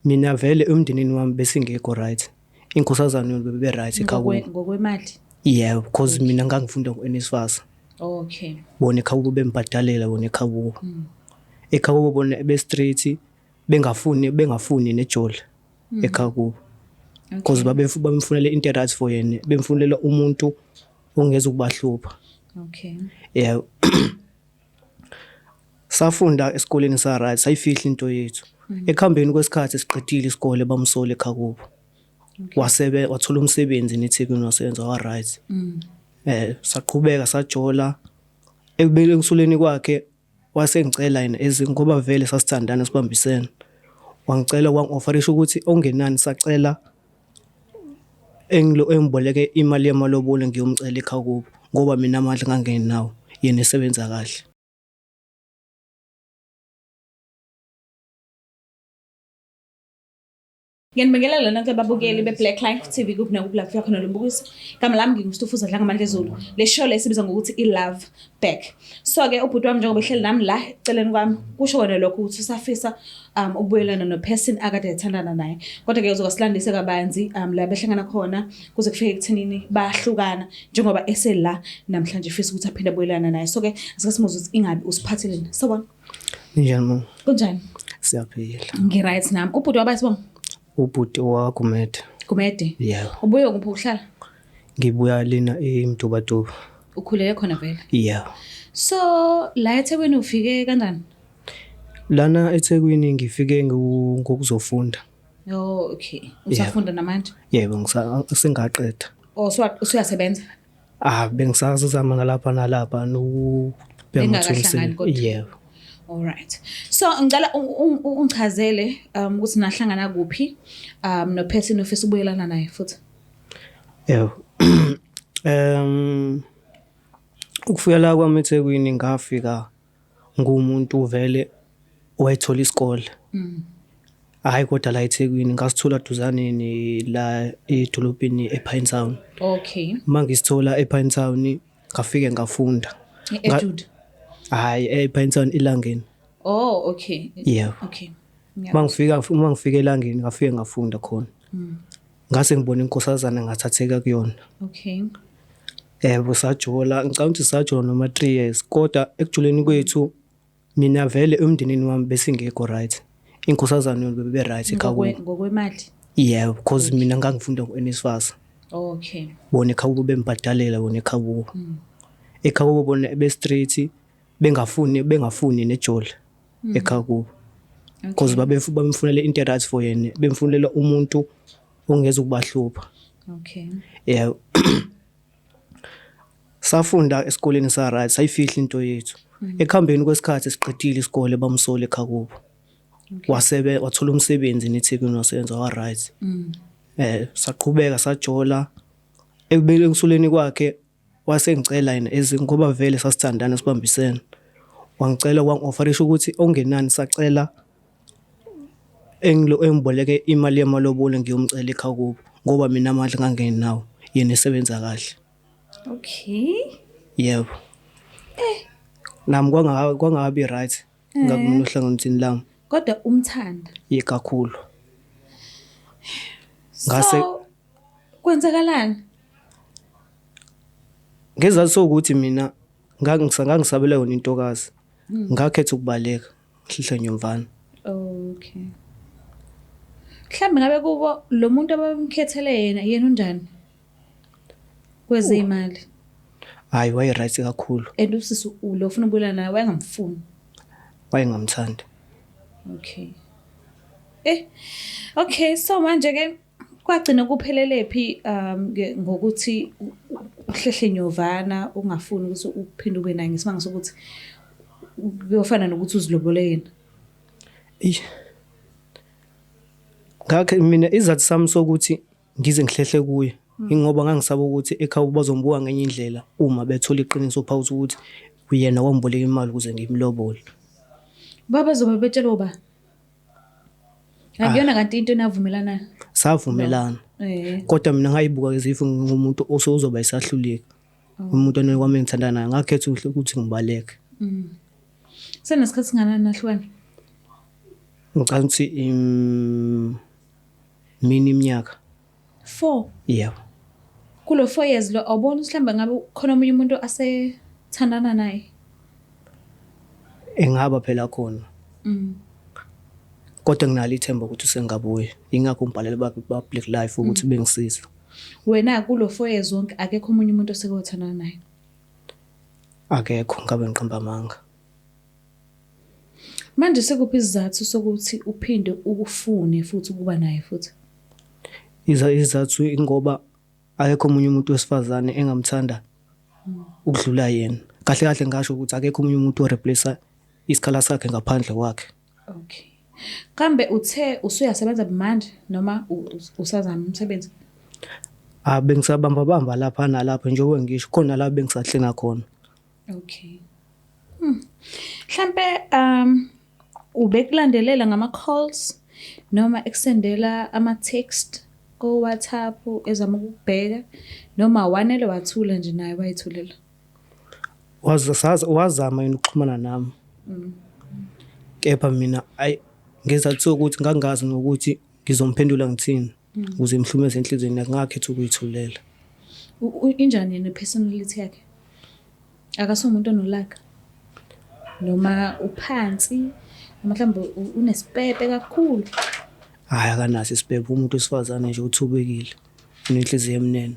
Mina vele emndenini wami besingekho right. Inkosazana yona bebe right ekhaya kubo. Ngokwemali? Yeah, because mina ngangifunda ku-NSFAS. Okay. Bona ekhaya kubo bembhadalela bona ekhaya kubo. Ekhaya kubo bona be-street bengafuni nejoli ekhaya kubo. Because babemfunela into right for yena, bemfunela umuntu ongeze ukubahlupha. Okay. Yeah. Safunda esikoleni sa right, sayifihla into yethu. Ekuhambeni kwesikhathi siqedile isikole bamsola ekhaya kubo. Wasebe wathola umsebenzi neThekwini wasebenza wa right. Saqhubeka sajola. Ekubeni ekusuleni kwakhe wasengicela yena ngoba vele sasithandana sibambisene. Wangicela wangi-offerisha ukuthi ongenani sacela engiboleke imali yamalobolo ngiyomcela ekhaya kubo ngoba mina amandla ngangenawo yena esebenza kahle. Ngiyanibingelela nonke babukeli be-Black Life TV kuphi nakuphi la kufika khona lo mbukiso. Igama lami nginguStufuza Dlangamandla Zulu. Le show le sibizwa ngokuthi i-Love Back. So-ke ubhuti wami njengoba ehleli nami la eceleni kwami kusho kona lokho ukuthi usafisa ukubuyelana no-person akade ethandana naye. Kodwa-ke uzoke silandise kabanzi la behlangana khona kuze kufike ekuthenini bayahlukana njengoba esela namhlanje efisa ukuthi aphinde abuyelana naye. So-ke asike simuzwe ukuthi ingabe usiphatheleni. Sawubona. Ninjani mama? Kunjani? Siyaphila. Ngi-right nami. Ubhuti waba sibonga? Ubhuti waGumede. Gumede? Yeah. Ubuye kuphi ukuhlala? Ngibuya lena eMtubatuba. Ukhulele khona vele? Yeah. So la eThekwini ufike kanjani? Lana eThekwini ngifike ngokuzofunda. Oh okay. Usafunda namanje? Yebo, sengaqeda. Oh, usuyasebenza? Ah, bengisazama ngalapha nalapha nokubheka Bengakahlangani kodwa. Yebo. All right. So ngicela ungichazele ukuthi nahlangana kuphi no person ofisa ubuyelana naye futhi. Yebo. Ukufika la kwami eThekwini ngafika ngumuntu vele owayethola isikole. Hhayi kodwa la eThekwini ngasithola duzane la edolobheni ePinetown. Okay. Uma ngisithola ePinetown ngafike ngafunda. E-Jude. Hhayi ePinetown Elangeni. Oh, okay. Yebo. Okay. Uma ngifika Elangeni ngafike ngafunda khona. Ngase ngibona inkosazana ngathatheka kuyona. Okay. Yebo sajola, ngicabanga ukuthi sajola noma 3 years kodwa ekujuleni kwethu mina vele emndenini wami besingekho right. Inkosazana yona bebe right ekhaya kubo. Ngokwemali? Yeah, because mina ngangifunda ku-NSFAS. Okay. Bona ekhaya kubo bembhadalela bona ekhaya kubo. Ekhaya kubo bona be street bengafuni nejoli ekhaya kubo. Because babemfunela into right for yena, bemfunela umuntu ongeze ukubahlupha. Okay. Yeah. Safunda esikoleni sa right, sayifihla into yethu. Ekuhambeni kwesikhathi siqedile isikole bamsola ekhaya kubo. Wasebe wathola umsebenzi neThekwini wasebenza wa right. Saqhubeka sajola. Ekubeni ekusuleni kwakhe wasengicela yena ngoba vele sasithandana sibambisene. Wangicela wangi-offerisha ukuthi ongenani sacela engiboleke imali yamalobolo ngiyomcela ekhaya kubo ngoba mina amandla ngangenawo yena esebenza kahle. Okay. Yebo. Nami kwangabi right ngakumina ohlangothini lami. Kodwa umthanda. Ye kakhulu. Ngase kwenzakalani? Ngezathu sokuthi mina ngangisabela yona intokazi. Ngakhetha ukubaleka ngihlihla nyomvana. Okay. Mhlambe ngabe kubo lo muntu abamkhethele yena yena unjani? Kwezimali. Hayi waye right kakhulu. And usisi lo ufuna ukubuyelana naye wayengamfuni. Wayengamthandi. Okay. Okay, so manje ke kwagcina kuphelele phi ngokuthi uhlehle nyovana ungafuni ukuthi uphinde ube naye ngesimanga sokuthi kuyofana nokuthi uzilobole yena. Ngakhe mina izathu sami sokuthi ngize ngihlehle kuye ingoba ngangisaba ukuthi ekhaya bazombuka ngenye indlela uma bethola iqiniso phakathi ukuthi uyena wamboleka imali ukuze ngimlobole. Baba zobe betshelwa ba? Akuyona kanti into enavumelana. Savumelana. Kodwa mina ngayibuka izifu ngumuntu osozoba isahluleka. Umuntu onokwami engithanda naye ngakhetha ukuthi ngibaleke. Senesikhathi singanani nahlukana? Ngicabanga ukuthi Mina iminyaka. 4. Yebo. Kulo 4 years lo awubona ukuthi mhlawumbe ngabe khona omunye umuntu asethandana naye? Engaba phela khona. Kodwa nginalo ithemba ukuthi usengabuya. Ingakho ngibhalele ba Black Life ukuthi bengisize. Wena kulo 4 years wonke akekho omunye umuntu oseke wathandana naye? Akekho, ngabe ngiqamba amanga. Manje sekuphi isizathu sokuthi uphinde ukufune futhi ukuba naye futhi? Izathu ingoba akekho omunye umuntu wesifazane engamthanda ukudlula yena. Kahle kahle ngasho ukuthi akekho omunye umuntu o-replace isikhala sakhe ngaphandle kwakhe. Okay. Kambe uthe usuyasebenza manje noma usazama umsebenzi? Ah, bengisabamba bamba lapha nalapha, njengoba ngisho khona la bengisahlena khona. Okay. Mhlambe ubekulandelela ngama calls noma ekusendela ama text ko WhatsApp ezama ukubheka, noma wanele wathula nje naye wayithulela? Wazama yena ukuxhumana nami. Kepha mina ayi, ngezathu sokuthi ngangazi nokuthi ngizomphendula ngithini ukuze ngihlukumeze enhliziyweni yakhe, ngakhetha ukuyithulela. Injani yena personality yakhe? Akasumuntu onolaka noma uphansi noma mhlawumbe unesipepe kakhulu? Hhayi, akanaso isipepe, umuntu wesifazane nje uthobekile, unenhliziyo emnene.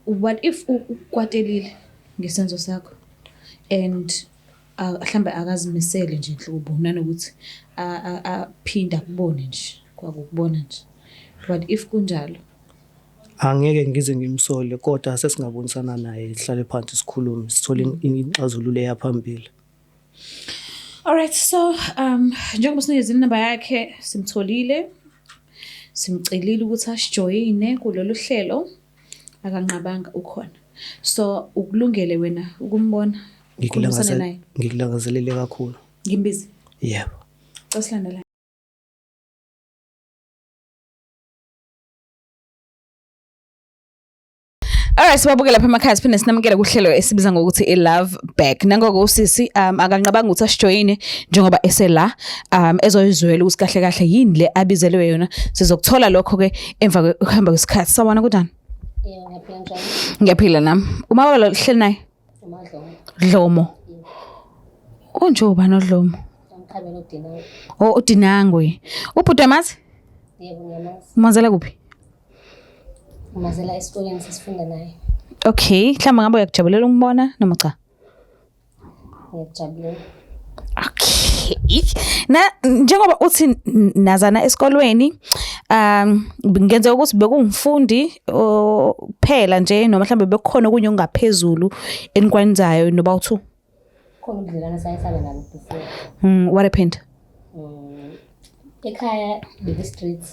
What if ukwatelile ngesenzo sakho and mhlambe akazimisele nje nhlobo nanokuthi aphinde akubone nje kwakukubona nje, what if kunjalo? Angeke ngize ngimsole, kodwa sesingabonisana naye, sihlale phansi sikhulume, sithole inxazululo eyaphambili. Alright, so njengoba sinikeze inamba yakhe, simtholile, simcelile ukuthi asijoyine kulolu hlelo, akanqabanga, ukhona. So ukulungele wena ukumbona, ukhulumisane naye? Ngikulangazelele kakhulu. Ngimbize? Yebo. Cela silandela. Alright, sibabukela lapha emakhaya, siphinde sinamukele kuhlelo esibiza ngokuthi i-Love Back. Nangoko usisi akanqabanga ukuthi asijoyine njengoba esela ezoyizwela ukuthi kahle kahle yini le abizelwe yona. Sizokuthola lokho ke emva kokuhamba kwesikhathi. Sawubona, kunjani? Yebo, ngiyaphila, njani? Ngiyaphila nami. Uma lo hleli naye? UMadlomo. Dlomo. Unje ubani oDlomo? Umkhabela uDinangwe. Oh, uDinangwe. Ubhuti amazi? Yebo, ngiyamazi. Umazela kuphi? Umazela esikoleni, sesifunda naye. Okay, mhlawumbe ngabe uyakujabulela ukumbona noma cha? Ngiyakujabulela. Okay. Na njengoba uthi nazana esikolweni, ngenzeka ukuthi bekungumfundi kuphela nje noma mhlawumbe bekukhona okunye okungaphezulu enikwenzayo noba uthu? Khona ubudlelwano sayesaba nabo before. What happened? Ekhaya bebe-street.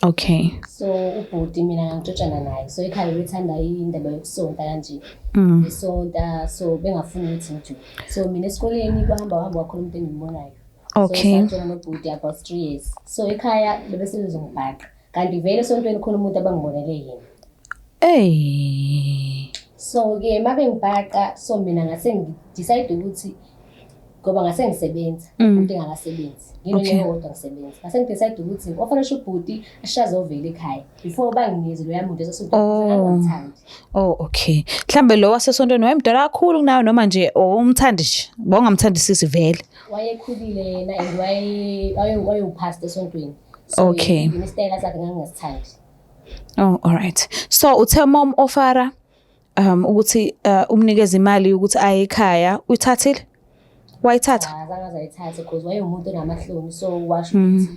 Okay. So ubhuti mina ngangitshotshana naye. So ekhaya bebethanda indaba yokusonta kanje. Besonta, so bengafuni ukuthi ngijoyine. So mina esikoleni kwahamba hamba wakhona umuntu engimbonayo. Okay. So satshona nobhuti about 3 years. So ekhaya bebesebezongibhaqa. Kanti vele esontweni khona umuntu abangibonele yena. Hey. So ke mabengibhaqa, so mina ngase ngidecide ukuthi ngoba ngase ngisebenza, umuntu engakasebenzi. Nginonyaka owodwa ngisebenza. Ngase ngidecide ukuthi ngi-offerishe ubhuti ashazovela ekhaya before banginikeze loya muntu esesontweni ngangamthandi. Oh, okay. Mhlambe lo wasesontweni wayemdala kakhulu kunawe noma nje umthandi nje? Bawungamthandisisi vele. Wayekhulile yena and wayewupastor esontweni. So Okay. yena isitayela sakhe ngangingasithandi. Oh, all right. So uthe mom ofara ukuthi umnikeze imali ukuthi aye ekhaya, uyithathile? Wayithatha? Azange azayithathe because wayewumuntu onamahloni, so washo ukuthi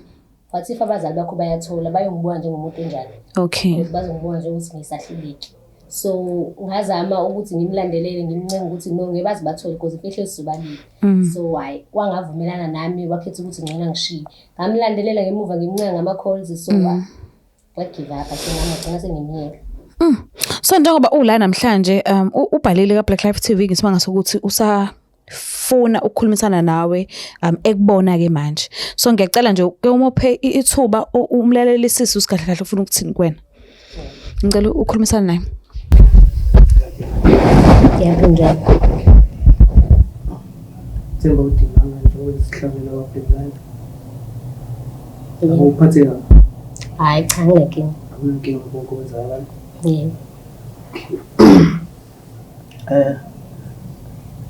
wathi if abazali bakho bayathola bayongibona njengomuntu onjani. Okay. Because bazongibona njengokuthi ngisahluleki. So ngazama ukuthi ngimlandelele, ngimncenge ukuthi no, ngeke baze bathole because imfihlo esizobalile. So hayi, wangavumelana nami, wakhetha ukuthi ngcono angishiye. Ngamlandelela ngemuva ngimncenga ngama-calls, so wa-give up, so nami ngagcina sengimyeka. So njengoba ula namhlanje ubhalile ka Black Life TV ngesimanga sokuthi usafuna ukukhulumisana nawe ekubona ke manje. So ngiyacela nje ke umuphe ithuba umlalelisise usigahle kahle ufuna ukuthini kuwena. Ngicela ukukhulumisana naye. Yebo, njani? Themba uDinanga, njengoba sihlangene kwa Black Life. Awuphatheka? Hhayi cha, nginenkinga. Akunankinga konke okwenzakalayo? Yebo.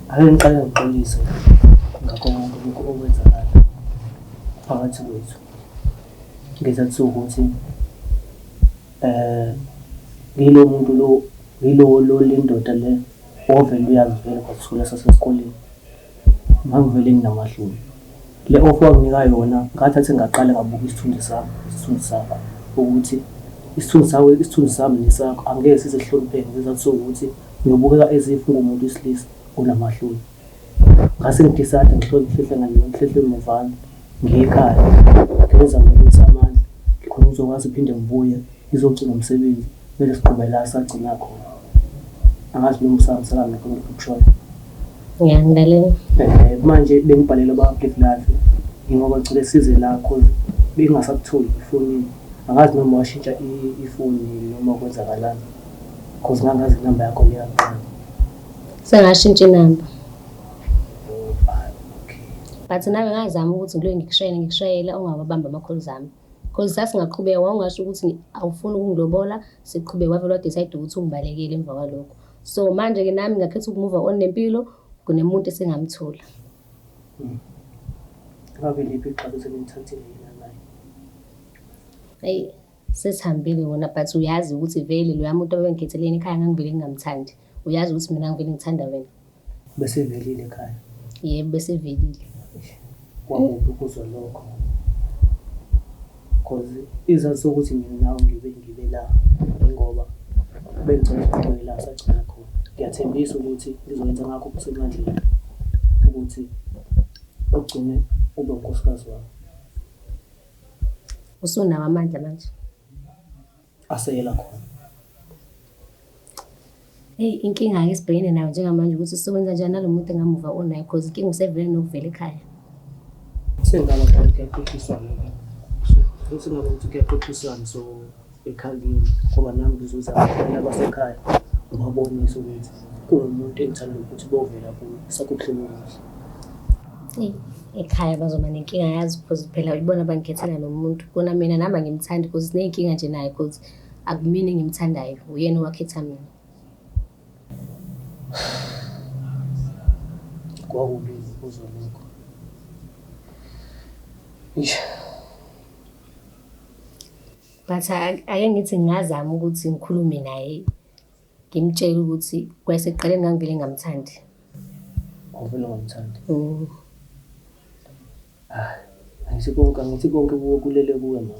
Ake ngiqale ngixolise ngakho konke lokhu okwenzakala phakathi kwethu. Ngesizathu sokuthi ngilo muntu lo, ngilo lo le ndoda le ovele uyazi vele kwasukela sasesikoleni. Ngangivele nginamahloni. Le offer owanginika yona ngathathe ngaqala ngabuka isithunzi sami, isithunzi sakho ukuthi isithunzi sakho, isithunzi sami nesakho angeke size sihlonipheke ngesizathu sokuthi ngiyobukeka as if ngiwumuntu wesilisa onamahloni. Ngase ngi-decide ngihlehle ngihlehle muvana ngiye ekhaya ngiyozama ukubuyisa amandla khona ngizokwazi ukuphinde ngibuye ngizogcina umsebenzi bese siqhubeka la sagcina khona. Angazi noma usahambisana nakho lokhu engikushoyo. Ngiyangilalela. Manje bengibhalele aba-Black Life yingoba ngicela size la cause bengingasakutholi efonini. Angazi noma washintsha ifoni noma kwenzakalani cause ngangazi inamba yakho le yakuqala. Sengashintsha inamba. Oh, okay. But nami ngazama ukuthi ngiloke ngikushayela ngikushayela ungawabambi ama-calls ami. Cause sasingaqhubeka wawungasho ukuthi awufuni ukungilobola siqhubeke wavele wa-decide ukuthi ungibalekele emva kwalokho. So manje-ke nami ngakhetha uku-move on nempilo kunemuntu esengamthola. Ngabe liphi igxathu esenilithathile yena naye? Eyi sesihambile wona but uyazi ukuthi vele loya muntu ababengikhetheleni ekhaya ngangivele ngingamthandi. Uyazi ukuthi mina ngivele ngithanda wena. Besevelile ekhaya? Yebo, besevelile. Kwakubi ukuzwa lokho. Cause isizathu sokuthi mina nawe ngibe ngibe la yingoba bengicela siqhubeke la sagcina khona. Ngiyathembisa ukuthi ngizokwenza ngakho okusemandleni ukuthi ugcine ube unkosikazi wami. Usunawo amandla manje? Aseyela khona. Eyi inkinga-ke esibhekene nayo njengamanje ukuthi sizokwenza njani nalo muntu engamuva onayo cause inkinga usevele nokuvela ekhaya. Sengaba ukuthi kuyaxoxiswana. Sengaba ukuthi kuyaxoxiswana so ekhaya kimi ngoba nami ngizozama ukubona abasekhaya ngibabonise ukuthi kuwumuntu engithanda ukuthi bovela kuye sakho ubuhlobo obuhle. Eyi ekhaya bazoba nenkinga yazi cause phela ibona bangikhethela lo muntu. Kona mina nami angimthandi cause siney'nkinga nje naye cause akumina engimthandayo, uyena owakhetha mina. Kwakubi ukuzwa lokho. Eish. But ake ngithi ngingazama ukuthi ngikhulume naye ngimtshele ukuthi kwasekuqaleni ngangivele ngingamthandi. Wawuvele ungamthandi? Hayi, angithi konke angithi konke kulele kuwe mama.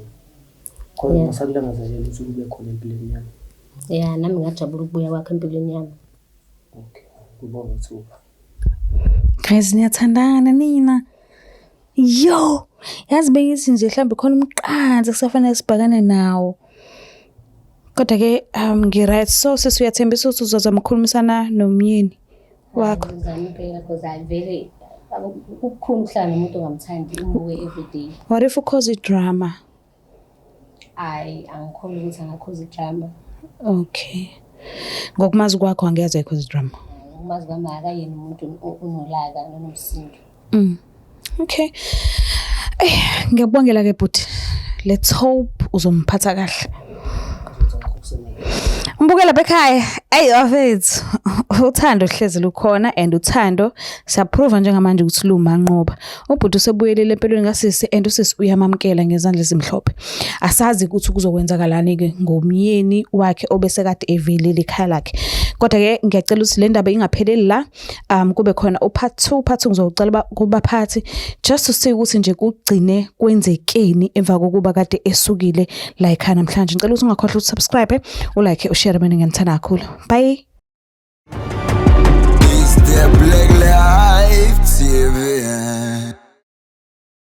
Khona ngisakulangazelela ukuthi ube khona empilweni yami. Ya, nami ngajabula ukubuya kwakho empilweni yami. Okay, ngibonge ithuba. Guys, niyathandana nina. Yo, yazi bengithi nje mhlawumbe khona umqansa kusafanele sibhekane nawo. Kodwa ke ngi-right so sisi uyathembisa ukuthi uzozama ukukhulumisana nomyeni wakho. Ngizama impela cause hayi vele kubukhulu ukuhlala nomuntu ongamthandi umbuke everyday. What if u-cause i-drama? Hhayi, angikholwa ukuthi anga-cause i-drama. Okay. Ngokumazi kwakho angeze ayi-cause i-drama. Ukumazi kwami akayena umuntu onolaka nonomsindo. Okay. Eh, ngiyakubongela ke bhuti. Let's hope uzomphatha kahle. Mbukela bekhaya, ayi bafethu, uthando hlezi lukhona and uthando siyaprova njengamanje ukuthi lumanqoba. Ubhuti usebuyelile empilweni kasisi and usisi uyamamkela ngezandla ezimhlophe. Asazi ukuthi kuzokwenzakalani ke ngomyeni wakhe obesekade evelile ekhaya lakhe. Kodwa ke ngiyacela ukuthi le ndaba ingapheleli la, kube khona u-part 2, part 2 ngizocela kubaphathi just to see ukuthi nje kugcine kwenzekeni emva kokuba kade esukile la ekhaya namhlanje. Ngicela ukuthi ungakhohlwa uku-subscribe, u-like, u-share mina ngiyanithanda kakhulu. Bye. It's the Black Life TV.